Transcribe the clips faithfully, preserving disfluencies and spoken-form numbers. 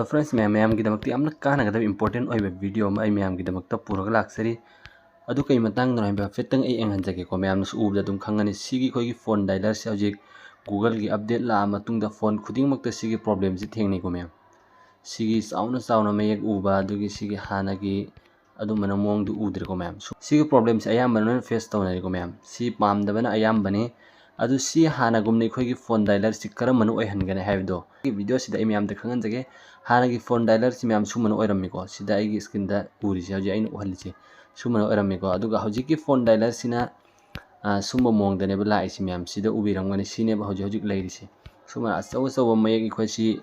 Friends, ꯃꯌꯥꯝ, ꯃꯌꯥꯝꯒꯤꯗꯃꯛꯇ ꯌꯥꯝꯅ ꯀꯥꯟꯅꯒꯗꯕ important ꯑꯣꯏꯕ video ꯑꯃ ꯑꯩ ꯃꯌꯥꯝꯒꯤꯗꯃꯛꯇ ꯄꯨꯔꯒ ꯂꯥꯛꯆꯔꯤ꯫ ꯑꯗꯨ ꯀꯩ ꯃꯇꯥꯡꯗꯅꯣ ꯍꯥꯏꯕ ꯍꯥꯏꯐꯦꯠꯇꯪ ꯑꯩ ꯌꯦꯡꯍꯟꯖꯒꯦꯀꯣ꯫ ꯃꯌꯥꯝꯅꯁꯨ ꯎꯕꯗ ꯑꯗꯨꯝ ꯈꯪꯒꯅꯤ꯫ ꯁꯤꯒꯤ ꯑꯩꯈꯣꯏꯒꯤ phone dialerꯁꯦ ꯍꯧꯖꯤꯛ Googleꯒꯤ update ꯂꯥꯛꯑ ꯃꯇꯨꯡꯗ phone ꯈꯨꯗꯤꯡꯃꯛꯇ ꯁꯤꯒꯤ problemꯁꯦ ꯊꯦꯡꯅꯩꯀꯣ ꯃꯌꯥꯝ꯫ ꯁꯤꯒꯤ ꯆꯥꯎꯅ ꯆꯥꯎꯅ ꯃꯌꯦꯛ ꯎꯕ, ꯑꯗꯨꯒꯤ ꯁꯤꯒꯤ ꯍꯥꯟꯅꯒꯤ ꯑꯗꯨꯝꯕꯅ ꯃꯑꯣꯡꯗꯨ ꯎꯗ꯭ꯔꯦꯀꯣ ꯃꯌꯥꯝ꯫ ꯁꯨ-, ꯁꯤꯒꯤ problemꯁꯦ ꯑꯌꯥꯝꯕꯅ ꯂꯣꯏꯅ face ꯇꯧꯅꯔꯦꯀꯣ ꯃꯌꯥꯝ꯫ ꯁꯤ ꯄꯥꯝꯗꯕꯅ ꯑꯌꯥꯝꯕꯅꯤ꯫ ꯑꯗꯨ ꯁꯤ ꯍꯥꯟꯅꯒꯨꯝꯅ ꯑꯩꯈꯣꯏꯒꯤ phone dialerꯁꯤ ꯀꯔꯝꯕꯅ ꯑꯣꯏꯍꯟꯒꯅꯤ ꯍꯥꯏꯕꯗꯣ ꯑꯩꯒꯤ videoꯁꯤꯗ ꯑꯩ ꯃꯌꯥꯝꯗ ꯈꯪꯍꯟꯖꯒꯦ꯫ ꯍꯥꯟꯅꯒꯤ phone dialerꯁꯤ ꯃꯌꯥꯝ ꯁꯨꯝꯕꯅ ꯑꯣꯏꯔꯝꯃꯤꯀꯣ꯫ ꯁꯤꯗ ꯑꯩꯒꯤ screenꯗ ꯎꯔꯤꯁꯦ, ꯍꯧꯖꯤꯛ ꯑꯩꯅ ꯎꯍꯜꯂꯤꯁꯦ, ꯁꯨꯝꯕꯅ ꯑꯣꯏꯔꯝꯃꯤꯀꯣ꯫ ꯑꯗꯨꯒ ꯍꯧꯖꯤꯛꯀꯤ phone dialerꯁꯤꯅ, ꯑ, ꯁꯨꯝꯕ ꯃꯑꯣꯡꯗꯅꯦꯕ ꯂꯥꯛꯏꯁꯤ ꯃꯌꯥꯝ꯫ ꯁꯤꯗ ꯎꯕꯤꯔꯝꯒꯅꯤ, ꯁꯤꯅꯦꯕ ꯍꯧꯖꯤꯛ ꯍꯧꯖꯤꯛ ꯂꯩꯔꯤꯁꯦ꯫ ꯁꯨꯝꯕ ꯑꯆꯧ ꯑꯆꯧꯕ ꯃꯌꯦꯛ ꯑꯩꯈꯣꯏꯁꯤ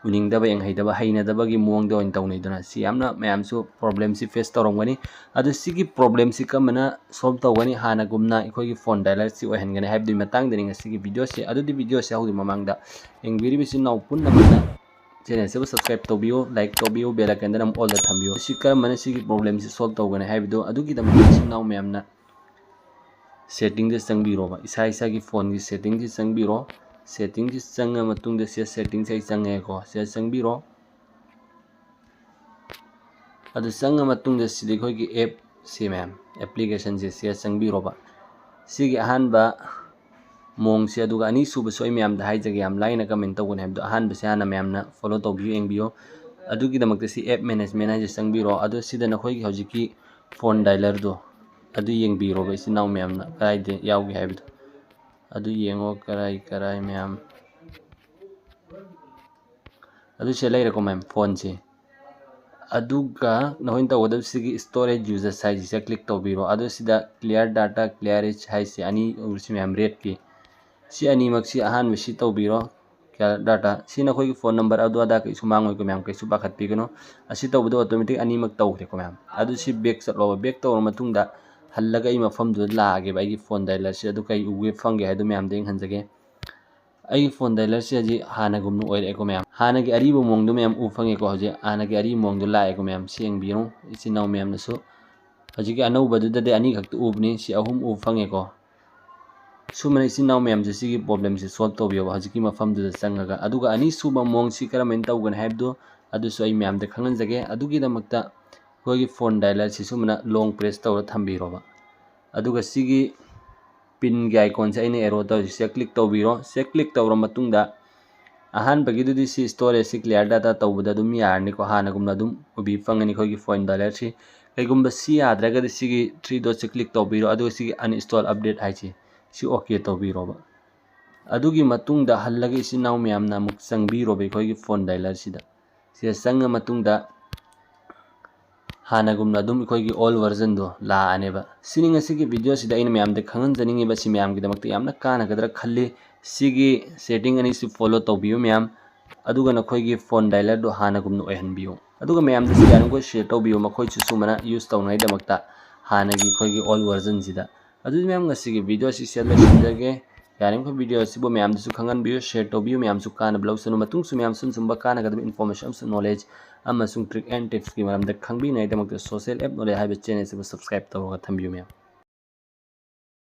ꯎꯅꯤꯡꯗꯕ, ꯌꯦꯡꯍꯩꯗꯕ, ꯍꯩꯅꯗꯕꯒꯤ ꯃꯑꯣꯡꯗ ꯑꯣꯏꯅ ꯇꯧꯅꯩꯗꯅ꯫ ꯁꯤ ꯌꯥꯝꯅ ꯃꯌꯥꯝꯁꯨ problemꯁꯤ face ꯇꯧꯔꯝꯒꯅꯤ꯫ ꯑꯗꯨ ꯁꯤꯒꯤ problemꯁꯤ ꯀꯔꯝꯕꯅ solve ꯇꯧꯒꯅꯤ, ꯍꯥꯟꯅꯒꯨꯝꯅ ꯑꯩꯈꯣꯏꯒꯤ phone dialerꯁꯤ ꯑꯣꯏꯍꯟꯒꯅꯤ ꯍꯥꯏꯕꯗꯨꯒꯤ ꯃꯇꯥꯡꯗꯅꯤ ꯉꯁꯤꯒꯤ videoꯁꯦ꯫ ꯑꯗꯨꯗꯤ videoꯁꯦ ꯍꯧꯗ꯭ꯔꯤ ꯃꯃꯥꯡꯗ ꯌꯦꯡꯕꯤꯔꯤꯕ ꯏꯆꯤꯟ ꯏꯅꯥꯎ ꯄꯨꯝꯅꯃꯛꯅ channelꯁꯤꯕꯨ subscribe ꯇꯧꯕꯤꯌꯨ, like ꯇꯧꯕꯤꯌꯨ, bell iconꯗ ꯑꯃꯨꯛ allꯗ ꯊꯝꯕꯤꯌꯨ꯫ ꯁꯤ ꯀꯔꯝꯕꯅ ꯁꯤꯒꯤ problemꯁꯤ solve ꯇꯧꯒꯅꯤ ꯍꯥꯏꯕꯗꯣ ꯑꯗꯨꯒꯤꯗꯃꯛꯇ ꯏꯆꯤꯟ ꯏꯅꯥꯎ ꯃꯌꯥꯝꯅ settingꯗ ꯆꯪꯕꯤꯔꯣꯕ꯫ ꯏꯁꯥ ꯏꯁꯥꯒꯤ phoneꯒꯤ settingꯁꯤ ꯆꯪꯕꯤꯔꯣ꯫ Settingꯁꯤ ꯆꯪꯉ ꯃꯇꯨꯡꯗ ꯁꯤꯗ settingꯁꯦ ꯑꯩ ꯆꯪꯉꯦꯀꯣ꯫ ꯁꯤꯗ ꯆꯪꯕꯤꯔꯣ꯫ ꯑꯗꯨ ꯆꯪꯉ ꯃꯇꯨꯡꯗ ꯁꯤꯗ ꯑꯩꯈꯣꯏꯒꯤ appꯁꯦ ꯃꯌꯥꯝ, applicationꯁꯦ ꯁꯤꯗ ꯆꯪꯕꯤꯔꯣꯕ꯫ ꯁꯤꯒꯤ ꯑꯍꯥꯟꯕ ꯃꯑꯣꯡꯁꯦ, ꯑꯗꯨꯒ ꯑꯅꯤꯁꯨꯕꯁꯨ ꯑꯩ ꯃꯌꯥꯝꯗ ꯍꯥꯏꯖꯒꯦ, ꯌꯥꯝ ꯂꯥꯏꯅ ꯀꯃꯥꯏꯅ ꯇꯧꯒꯅꯤ ꯍꯥꯏꯕꯗꯣ꯫ ꯑꯍꯥꯟꯕꯁꯦ ꯍꯥꯟꯅ ꯃꯌꯥꯝꯅ follow ꯇꯧꯕꯤꯌꯨ, ꯌꯦꯡꯕꯤꯌꯨ꯫ ꯑꯗꯨꯒꯤꯗꯃꯛꯇ ꯁꯤ app management ꯍꯥꯏꯁꯦ ꯆꯪꯕꯤꯔꯣ꯫ ꯑꯗꯣ ꯁꯤꯗ ꯅꯈꯣꯏꯒꯤ ꯍꯧꯖꯤꯛꯀꯤ phone dialerꯗꯣ ꯑꯗꯨ ꯌꯦꯡꯕꯤꯔꯣꯕ, ꯏꯆꯤꯟ ꯏꯅꯥꯎ ꯃꯌꯥꯝꯅ ꯀꯗꯥꯏꯗ ꯌꯥꯎꯒꯦ ꯍꯥꯏꯕꯗꯣ꯫ ꯑꯗꯨ ꯌꯦꯡꯉꯣ, ꯀꯔꯥꯏ ꯀꯔꯥꯏ ꯃꯌꯥꯝ꯫ ꯑꯗꯨ ꯁꯤ ꯂꯩꯔꯦꯀꯣ ꯃꯌꯥꯝ, phoneꯁꯦ꯫ ꯑꯗꯨꯒ ꯅꯈꯣꯏꯅ ꯇꯧꯒꯗꯕꯁꯤꯒꯤ storage usage ꯍꯥꯏꯁꯤꯁꯦ click ꯇꯧꯕꯤꯔꯣ꯫ ꯑꯗꯨ ꯁꯤꯗ clear data, clearage ꯍꯥꯏꯁꯦ ꯑꯅꯤ ꯎꯔꯤꯁꯤ ꯃꯌꯥꯝ, redꯀꯤ꯫ ꯁꯤ ꯑꯅꯤꯃꯛꯁꯤ ꯑꯍꯥꯟꯕꯁꯤ ꯇꯧꯕꯤꯔꯣ, clear data꯫ ꯁꯤ ꯅꯈꯣꯏꯒꯤ phone number ꯑꯗꯨ ꯑꯗꯥ ꯀꯩꯁꯨ ꯃꯥꯡꯉꯣꯏꯀꯣ ꯃꯌꯥꯝ, ꯀꯩꯁꯨ ꯄꯥꯈꯠꯄꯤꯒꯅꯨ꯫ ꯑꯁꯤ ꯇꯧꯕꯗ automatic ꯑꯅꯤꯃꯛ ꯇꯧꯈ꯭ꯔꯦꯀꯣ ꯃꯌꯥꯝ꯫ ꯑꯗꯨ ꯁꯤ back ꯆꯠꯂꯣꯕ꯫ Back ꯇꯧꯔ ꯃꯇꯨꯡꯗ ꯍꯜꯂꯒ ꯑꯩ ꯃꯐꯝꯗꯨꯗ ꯂꯥꯛꯑꯒꯦꯕ, ꯑꯩꯒꯤ phone dialerꯁꯦ ꯑꯗꯨ ꯀꯩ ꯎꯒꯦ ꯐꯪꯒꯦ ꯍꯥꯏꯗꯣ ꯃꯌꯥꯝꯗ ꯌꯦꯡꯍꯟꯖꯒꯦ꯫ ꯑꯩꯒꯤ phone dialerꯁꯦ ꯍꯧꯖꯤꯛ ꯍꯥꯟꯅꯒꯨꯝꯅ ꯑꯣꯏꯔꯛꯑꯦꯀꯣ ꯃꯌꯥꯝ꯫ ꯍꯥꯟꯅꯒꯤ ꯑꯔꯤꯕ ꯃꯑꯣꯡꯗꯣ ꯃꯌꯥꯝ ꯎ ꯐꯪꯉꯦꯀꯣ꯫ ꯍꯧꯖꯤꯛ ꯍꯥꯟꯅꯒꯤ ꯑꯔꯤꯕ ꯃꯑꯣꯡꯗꯣ ꯂꯥꯛꯑꯦꯀꯣ ꯃꯌꯥꯝ꯫ ꯁꯤ ꯌꯦꯡꯕꯤꯔꯣ ꯏꯆꯤꯟ ꯏꯅꯥꯎ ꯃꯌꯥꯝꯅꯁꯨ꯫ ꯍꯧꯖꯤꯛꯀꯤ ꯑꯅꯧꯕꯗꯨꯗꯗꯤ ꯑꯅꯤꯈꯛꯇ ꯎꯕꯅꯤ, ꯁꯤ ꯑꯍꯨꯝ ꯎ ꯐꯪꯉꯦꯀꯣ꯫ ꯁꯨꯃꯥꯏꯅ ꯏꯆꯤꯟ ꯏꯅꯥꯎ ꯃꯌꯥꯝꯁꯦ ꯁꯤꯒꯤ problemꯁꯦ solve ꯇꯧꯕꯤꯌꯣꯕ ꯍꯧꯖꯤꯛꯀꯤ ꯃꯐꯝꯗꯨꯗ ꯆꯪꯉꯒ꯫ ꯑꯗꯨꯒ ꯑꯅꯤꯁꯨꯕ ꯃꯑꯣꯡꯁꯤ ꯀꯔꯝꯍꯥꯏꯅ ꯇꯧꯒꯅꯤ ꯍꯥꯏꯕꯗꯨ ꯑꯗꯨꯁꯨ ꯑꯩ ꯃꯌꯥꯝꯗ ꯈꯪꯍꯟꯖꯒꯦ꯫ ꯑꯗꯨꯒꯤꯗꯃꯛꯇ ꯑꯩꯈꯣꯏꯒꯤ ꯐꯣꯟ ꯗꯥꯏꯂꯔꯁꯤ ꯁꯨꯃꯥꯏꯅ ꯂꯣꯡ ꯄ꯭ꯔꯦꯁ ꯇꯧꯔ ꯊꯝꯕꯤꯔꯣꯕ꯫ ꯑꯗꯨꯒ ꯁꯤꯒꯤ ꯄꯤꯟꯒꯤ ꯑꯥꯏꯀꯣꯟꯁꯦ ꯑꯩꯅ ꯑꯦꯔꯣ ꯇꯧꯔꯤꯁꯦ ꯀ꯭ꯂꯤꯛ ꯇꯧꯕꯤꯔꯣ꯫ ꯁꯦ ꯀ꯭ꯂꯤꯛ ꯇꯧꯔ ꯃꯇꯨꯡꯗ ꯑꯍꯥꯟꯕꯒꯤꯗꯨꯗꯤ ꯁꯤ ꯁ꯭ꯇꯣꯔꯦꯖꯁꯤ ꯀ꯭ꯂꯤꯌꯥꯔ ꯗꯥꯇꯥ ꯇꯧꯕꯗ ꯑꯗꯨꯝ ꯌꯥꯔꯅꯤꯀꯣ, ꯍꯥꯟꯅꯒꯨꯝꯅ ꯑꯗꯨꯝ ꯎꯕꯤ ꯐꯪꯒꯅꯤ ꯑꯩꯈꯣꯏꯒꯤ ꯐꯣꯟ ꯗꯥꯏꯂꯔꯁꯤ꯫ ꯀꯩꯒꯨꯝꯕ ꯁꯤ ꯌꯥꯗ꯭ꯔꯒꯗꯤ ꯁꯤꯒꯤ ꯊ꯭ꯔꯤ ꯗꯣꯠꯁꯦ ꯀ꯭ꯂꯤꯛ ꯇꯧꯕꯤꯔꯣ, ꯑꯗꯨꯒ ꯁꯤꯒꯤ ꯑꯟꯏꯟꯁꯇꯣꯜ ꯑꯞꯗꯦꯠ ꯍꯥꯏꯁꯦ ꯁꯤ ꯑꯣꯀꯦ ꯇꯧꯕꯤꯔꯣꯕ꯫ ꯑꯗꯨꯒꯤ ꯃꯇꯨꯡꯗ ꯍꯜꯂꯒ ꯏꯆꯤꯟ ꯏꯅꯥꯎ ꯃꯌꯥꯝꯅ ꯑꯃꯨꯛ ꯆꯪꯕꯤꯔꯣꯕ ꯑꯩꯈꯣꯏꯒꯤ ꯐꯣꯟ ꯗꯥꯏꯂꯔꯁꯤꯗ꯫ ꯁꯤꯗ ꯆꯪꯉ ꯃꯇꯨꯡꯗ ꯍꯥꯟꯅꯒꯨꯝꯅ ꯑꯗꯨꯝ ꯑꯩꯈꯣꯏꯒꯤ ꯑꯣꯜ ꯚꯔꯖꯟꯗꯣ ꯂꯥꯛꯑꯅꯦꯕ꯫ ꯁꯤꯅꯤ ꯉꯁꯤꯒꯤ ꯚꯤꯗꯤꯑꯣꯁꯤꯗ ꯑꯩꯅ ꯃꯌꯥꯝꯗ ꯈꯪꯍꯟꯖꯅꯤꯡꯉꯤꯕ, ꯁꯤ ꯃꯌꯥꯝꯒꯤꯗꯃꯛꯇ ꯌꯥꯝꯅ ꯀꯥꯟꯅꯒꯗ꯭ꯔꯥ ꯈꯜꯂꯤ꯫ ꯁꯤꯒꯤ ꯁꯦꯇꯤꯡ ꯑꯅꯤꯁꯤ ꯐꯣꯂꯣ ꯇꯧꯕꯤꯌꯨ ꯃꯌꯥꯝ, ꯑꯗꯨꯒ ꯅꯈꯣꯏꯒꯤ ꯐꯣꯟ ꯗꯥꯏꯂꯔꯗꯣ ꯍꯥꯟꯅꯒꯨꯝꯅ ꯑꯣꯏꯍꯟꯕꯤꯌꯨ꯫ ꯑꯗꯨꯒ ꯃꯌꯥꯝꯗꯁꯨ ꯌꯥꯔꯤꯃꯈꯩ ꯁꯤꯌꯔ ꯇꯧꯕꯤꯌꯨ, ꯃꯈꯣꯏꯁꯨ ꯁꯨꯃꯥꯏꯅ ꯌꯨꯁ ꯇꯧꯅꯉꯥꯏꯗꯃꯛꯇ ꯍꯥꯟꯅꯒꯤ ꯑꯩꯈꯣꯏꯒꯤ ꯑꯣꯜ ꯚꯔꯖꯟꯁꯤꯗ꯫ ꯑꯗꯨꯗꯤ ꯃꯌꯥꯝ, ꯉꯁꯤꯒꯤ ꯚꯤꯗꯤꯑꯣ ꯑꯁꯤ ꯁꯤꯗ ꯂꯣꯏꯁꯤꯟꯖꯔꯒꯦ꯫ ꯌꯥꯔꯤꯃꯈꯩ ꯚꯤꯗꯤꯑꯣ ꯑꯁꯤꯕꯨ ꯃꯌꯥꯝꯗꯁꯨ ꯈꯪꯍꯟꯕꯤꯌꯨ, ꯁꯤꯌꯔ ꯇꯧꯕꯤꯌꯨ, ꯃꯌꯥꯝꯁꯨ ꯀꯥꯟꯅꯕ ꯂꯧꯁꯅꯨ꯫ ꯃꯇꯨꯡꯁꯨ ꯃꯌꯥꯝ ꯁꯨꯝ ꯁꯨꯝꯕ ꯀꯥꯟꯅꯒꯗꯕ ꯏꯟꯐꯣꯔꯃꯦꯁꯟ ꯑꯃꯁꯨꯡ ꯅꯣꯂꯦꯖ ꯑꯃꯁꯨꯡ ꯇ꯭ꯔꯤꯛ ꯑꯦꯟ ꯇꯤꯞꯁꯀꯤ ꯃꯔꯝꯗ ꯈꯪꯕꯤꯅꯉꯥꯏꯗꯃꯛꯇ ꯁꯣꯁꯤꯌꯦꯜ ꯑꯦꯞ ꯅꯣꯂꯦꯖ ꯍꯥꯏꯕ ꯆꯦꯅꯦꯜ ꯑꯁꯤꯕꯨ ꯁꯕꯁꯀ꯭ꯔꯥꯏꯕ ꯇꯧꯔꯒ ꯊꯝꯕꯤꯌꯨ ꯃꯌꯥꯝ꯫